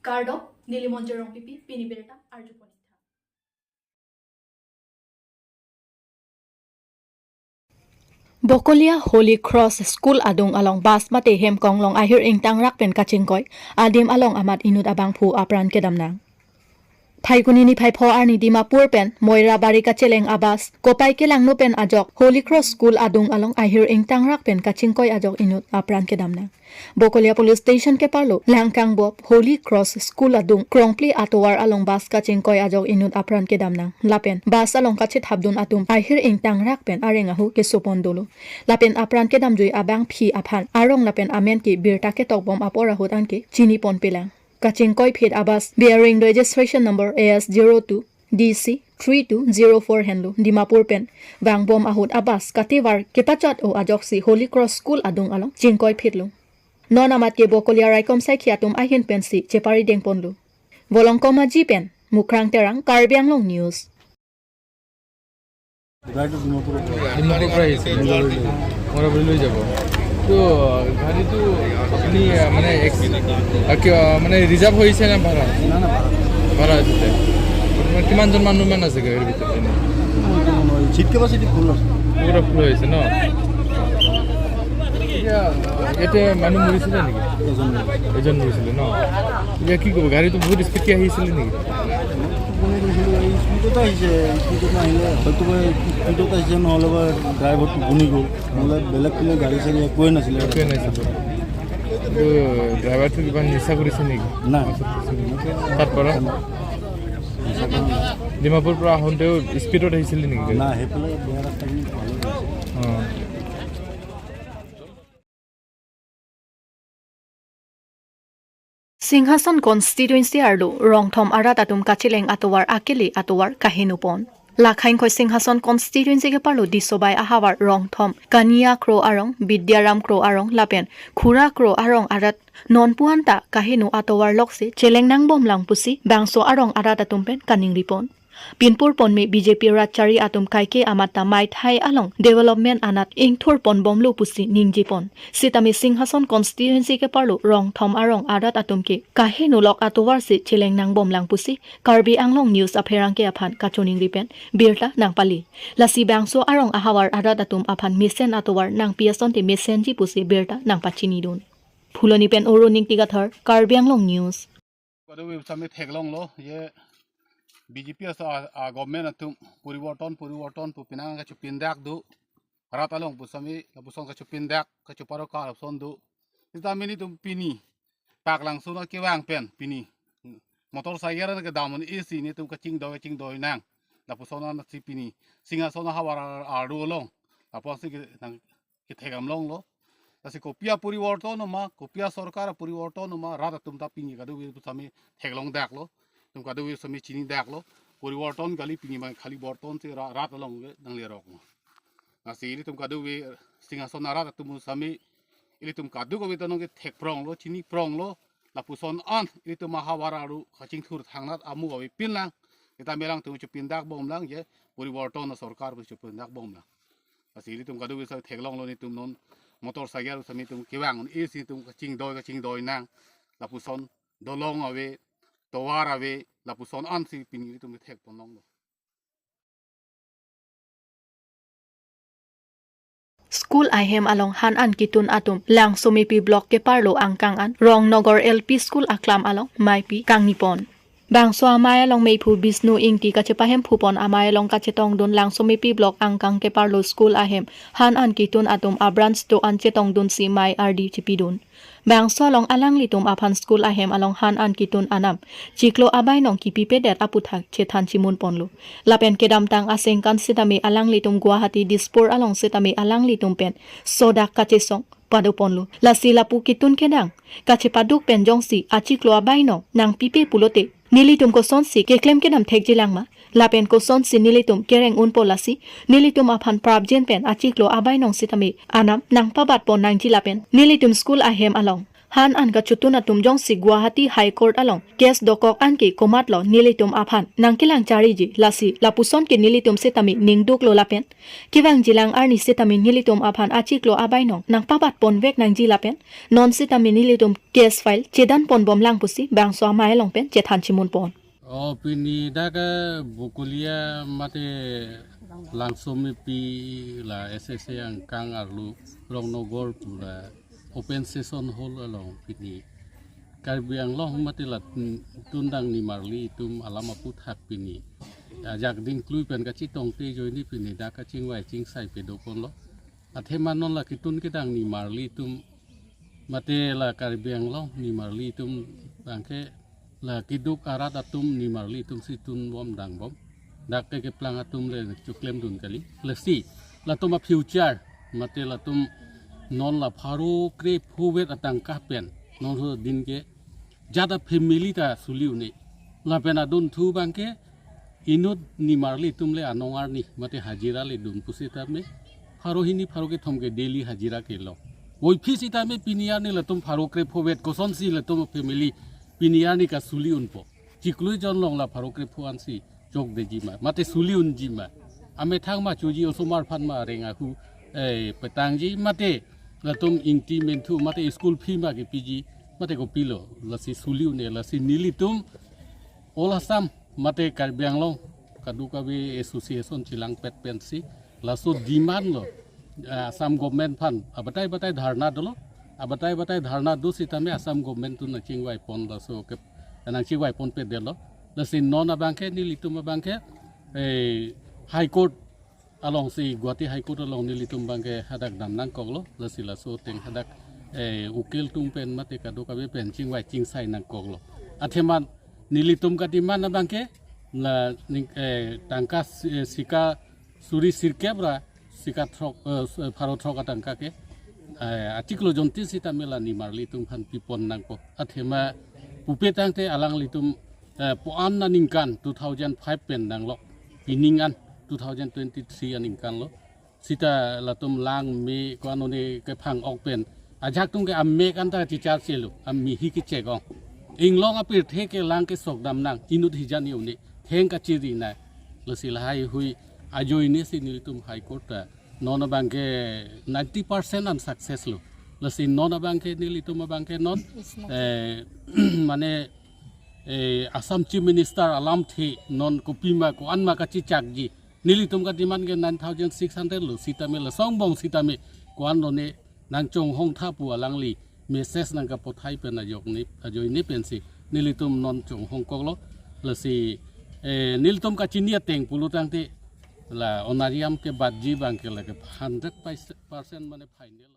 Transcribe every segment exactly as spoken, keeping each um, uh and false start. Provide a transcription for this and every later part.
Kardom, neli Monjir Rongpipi, pini birta arjupon-ik tha. Bokolia Holy Cross School adung along bus mate hem konglong ahir ingtangrak pen kachingkoi adim along amat inut abangphu apran kedam nang. Phaikuni niphai pho arni Dimapur pen Moirabari kacheleng a-bus kopai kelangno pen ajok Holy Cross School adung along ahir ingtangrak pen kachingkoi ajok inut apran kedam nang. Bokolia Police Station keparlo Langkangbop Holy Cross School adung krongple atovar along bus kachingkoi ajok inut apran kedam nang. Lapen bus along kachethapdun atum ahir ingtangrak pen areng ahu kesopon dolo. Lapen apran kedamjui abangphi aphan arong lapen amen ke birta ketokbom apor ahut anke chiniponpelang. Kachingkoiphit a-bus bearing registration number A S zero two D C three two zero four henlo. Dimapur pen vangbom ahut a-bus katevar kepachot-o ajoksi Holy Cross School adung along chingkoiphitlo. Non amat ke Bokolia raikom saikhi atum ahin pensi cheparidengponlo. Volongkom Aji pen Mukrang Terang, Karbi Anglong News. গাড়ীটো ডিমাপুৰৰ পৰা। ডিমাপুৰৰ পৰা আহিছে। মৌৰাবাৰী লৈ যাব। তো গাড়ীটো আপুনি, আহ, মানে এক্স-, আহ, কিয়, মানে ৰিজাৰ্ভ হৈছে নে ভাড়া? না, না, ভাড়া। ভাড়া হৈছে। মানে কিমানজন মানুহ মান আছে গাড়ীৰ ভিতৰত এনে? এইটো নহয়, চিট কেপাচিটি ফুল আছে। পুৰা ফুল হৈছে ন? এতিয়া ইয়াতে মানুহ মৰিছিলে নেকি? এজন। এজন মৰিছিলে ন? এতিয়া কি ক'ব, গাড়ীটো বহুত স্পীডকৈ আহিছিলে নেকি? টোপনি গৈছিলোঁ, এই স্পীডত আহিছে, স্পীডত আহিলে হয়তো বা স্পীডত আহিছে, নহ'লে বা ড্ৰাইভাৰটো বনি গ'ল, নহ'লে বেলেগ কোনো গাড়ী চাড়ী একোৱে নাছিলে। একোৱে নাছিলে। এইটো ড্ৰাইভাৰটো কিবা নিচা কৰিছে নেকি? নাই। তাত পৰা? নিচা কৰা নাই। ডিমাপুৰ পৰা আহোঁতেও স্পীডত আহিছিলে নেকি গাড়ী? নাই, সেইফালে বেয়া ৰাস্তাখিনি ভালে গৈছে। অ। Singhason constituency arlo Rongthom arat atum kacheleng atovar akele atovar kaheno pon. Lakha ingkoi Singhason constituency keparlo Disobai ahavar Rongthom Kaniya Kro arong, Bidyaram Kro arong lapen Khura Kro arong arat nonpu anta kaheno atovar loksi cheleng nangbomlang pusi bangso arong arat atum pen kaningripon. Pinpur ponme B J P rat chari atum kaike amat ta maithai along development anat ingthurponbomlo pusi ningjepon. Sitame Singhason constituency keparlo Rongthom arong arat atum ke kahenolok atovarsi cheleng nangbomlang pusi Karbi Anglong News apherangke aphan kachoningri pen birta nangpali. Lasi bangso arong ahavar arat atum aphan mesen atovar nangpi asonte mesenji pusi birta nangpachinidun. Phuloni pen Oro Ningti Kathar, Karbi Anglong News. Kadokave sami theklonglo, ye B J P aso a, a government atum poriborton, poriborton pu penang kachepindak do. Rat along pu sami, lapuson kachepindak, kacheparo ka lapuson do. Sitame nelitum pini, Paklangso na kevang pen pini. Motorcycle na kedam-un isi nelitum kachingdoi, kachingdoi nang. Lapuson ansi pini Singhason ahavar ar, arlo along. Lapuson si ke, nang kethekdam longlo. Lasi kopi aporiborton ma, kopi asorkar aporiborton ma, rat atum ta pini kadokave sami theklongdaklo. Itum kadokave sami chinidaklo. Poriborton kali, pini bang khali borton si ra, rat along ke nanglerok. Lasi ilitum kadokave Singhason arat atum sami, ilitum kadokave ta nangkethekpronglo, chinipronglo. Lapuson an ilitum ahavar arlo kachingthur thangnat amu avepinlang. Sitame alangtum chepindakbomlang, ye poriborton asorkar pu chepindakbomlang. Lasi ilitum kadokave sami theklonglo, nelitum non motorcycle sami itum kevang-un isi itum kachingdoi, kachingdoi nang. Lapuson dolong ave, tovar ave, lapuson ansi pini ilitum thekponlonglo. School ahem along han an kitun atum Langsomepi block keparlo angkang an Rongnogar L P school aklam along maipi kangnipon. Bangso amai along meiphu Bisnu Ingti kachepahemphupon amai along kachetongdun Langsomepi block angkang keparlo school ahem han an kitun atum a-branch do-an chetongdunsi mai ardi chepidun. Bangso along alanglitum aphan school ahem along han an kitun anam chiklo abainong kipipedet aputhak chethan chimunponlo. Lapen kedamtang asengkan sitame alanglitum Guwahati Dispur along sitame alanglitum pen sodak kachesong padoponlo. Lasi lapu kitun kedang kachepaduk pen jongsi achiklo abainong nangpipe pulote nelitum kosonsi keklem kedam thekjilang ma? Lapen kosonsi nelitum kereng unpo? Lasi nelitum aphan prapjin pen achiklo abainong sitame anam nangpabatpon nangji lapen nelitum school ahem along Han an kachotun atum jongsi Guwahati High Court along case dokok anke komatlo nelitum aphan nangkelang chariji, lasi lapuson ke nelitum setame ningduklo lapen kevangjilang arni setame nelitum aphan achiklo abainong nangpabat ponvek nangji lapen non setame nelitum case file chedan ponbomlang pusi bangso amei along pen chethan chimun pon. O pini dak Bokolia mate Langsomepi la S S A angkang arlo Rongnogor pu la open session hall along pini Karbi Anglong mate la tundang nimarli atum alam aphuthak pini ajak dingklui pen kachetongte ajoine pini dak kachingvai chingsai pado ponlo. Athema non la ketun kedang nimarli atum mate la Karbi Anglong nimarli atum abangke la keduk arat atum nimarli atum si tunbom dangbom. Dak ke keplang atum le choklemdun kali. Lasi latum a future mate latum non la pharo krephovet atangka pen non so din ke jat a family ta suli un-e. Lapen adunthu abangke inut nimarli atum le anong arni mate hajira le dun pusitame pharo hini pharo kethom ke daily hajira kelong. Voiphit sitame pini arni latum pharo krephovet, kosonsi latum family pini arni kasuli unpo? Chiklo jon along la pharo krepho ansi chokdeji ma mate suli unji ma? Amethang ma choji, osomar aphan ma reng ahu eh, petangji mate latum ingti menthu mate school fee ma kepiji mate kopilo, lasi suli un-e. Lasi nelitum All Assam mate Karbi Anglong kadokave association chelangpet pensi laso demand lo, eh, Assam government aphan abatai batai dharna dolo, abatai batai dharna do sitame Assam government atum nangchingvai pon laso ke nangchingvai ponpedetlo. Lasi non abangke nelitum abangke eh, High Court alongsi, Guwahati High Court along nelitum abangke hadak dam nangkoklo, lasi laso ateng hadak eh, ukil atum pen mate kadokave pen chingvai chingsai nangkoklo. Athema nelitum kademand abangke la ning eh, tangka si- eh, sika suri sirkep ra sika throk eh, s- eh, pharo throk atangka ke eh, achiklo jontin sitame la nimarli atum aphan pipon nangpo. Athema pupe tangte alanglitum eh, puan aningkan two thousand five pen nanglo, pining an two thousand twenty-three aningkan lo. Sita latum lang me ko-an one kephang ok pen ajak atum ke amek an ta chichar chelo, amehi kechek ong. Inglong apirthe ke lang kesok dam nang, inut hijan yo ne theng kachiri na. Lasi lahai hui ajoine si nelitum High Court ta non abangke ninety percent an success lo. Lasi non abangke nelitum abangke non eh, mane eh, Assam Chief Minister alamthe non kopima ko-an ma kachichakji. Nelitum kademand ke nine thousand six hundred lo, sitame lasongbong sitame ko-an lo ne nangchonghong tha pu alangli message nangkapothai pen ajok ni ajoine pensi nelitum non chonghong koklo. Lasi eh, nelitum kachini ateng pulo tangte la honorarium kebatji abangke lake hundred percent mane final.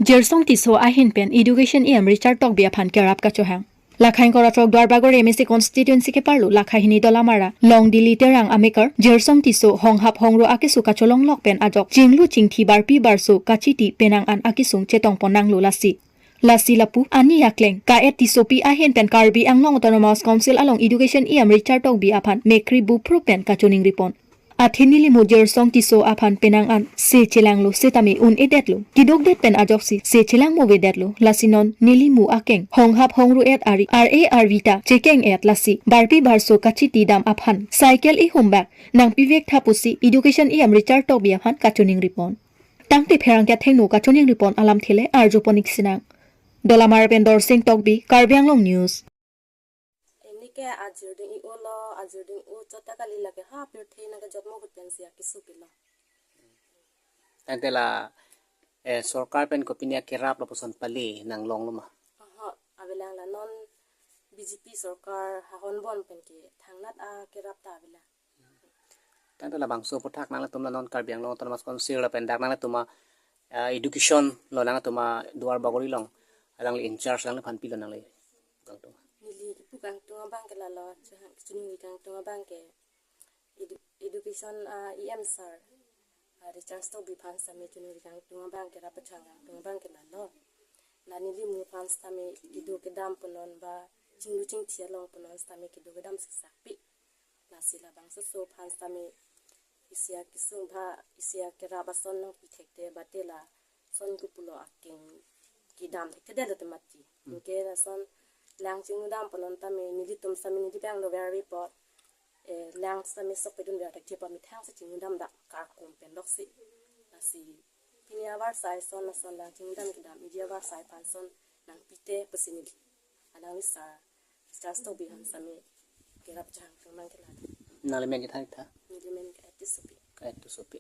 Jirsong Tisso ahin pen Education E M Richard Tokbi aphan kerap kachohang. Lakha ingkoi ra throk Duarbagori M A C constituency keparlo lakha hini Dolamara, Longdili Terang amekar Jirsong Tisso honghap hongru akeso kacholonglok pen ajok chinglu chingthi barpi barso kachiti penang an akesung chetong pon nanglo lasi. Lasi lapu ani akleng ka-et Tissopi ahin pen Karbi Anglong Autonomous Council along Education E M Richard Tokbi aphan mekri bupru pen kachoningri pon. Athe nelimu Jirsong Tisso aphan penang an se chelanglo setame un-edetlo. Kedukdet pen ajoksi se chelang movedetlo. Lasi non nelimu akeng honghap hongru et ari ar-e arvi ta chekeng et lasi barpi barso kachiti dam aphan cycle ihum bak nangpivek tha pusi Education E M Richard Tokbi aphan kachoningri pon. Tangte pherangke athengno kachoningri pon alamthe le arju pon ik sinang. Dolamara pen Dorsing Tokbi, Karbi Anglong News. Enike ajir ding i-o lo, ajir ding o chota kali lake ha pirthe nangkejot mo ahut pensi akesung pilo. Tangte la eh, sorkar pen kopine akerap lapuson pali nanglonglo ma? Oho, avelang la non B J P sorkar hahon bon pen ke thangnat akerap ta avelang. Tangte labangso aphuthak nanglitum la non Karbi Anglong Autonomous Council lapen dak nanglitum a ah, education lo nanglitum a Duarbagori along alangli in charge alangliphan pilo nangli kangtung? Neli kipu kangtung abangke lalo, chehang kachiningri kangtung abangke edu- education ah, E M sir ah, Richard Tokbi aphan sitame chiningri kangtung abangke, rap pachang kangtung abangke lalo. La nelimu aphan sitame kedo kedam punon ba chinglu chingthi along punon sitame kedo kedam siksak pi. Lasi labangso oso aphan sitame isi akesung ba isi akerap ason nangpi thekte bate la Son kopulo akeng kedam thekthedetlo te mati. Anke lason lang chingdam punon tame nelitum sitame neli bang dover apot, eh, lang sitame sok pedun ver thekthepo, methang si chingdam dak karkong pen doksi. Lasi pini avar sai son lason lang chingdam kedam iji avar sai aphan son nangpite pusi neli alangli sir, Sir Tobing aphan sitame kerap jang tung nangkelang. Nangli men kethan tha? Neli men Ka-et Tissopi. Ka-et Tissopi.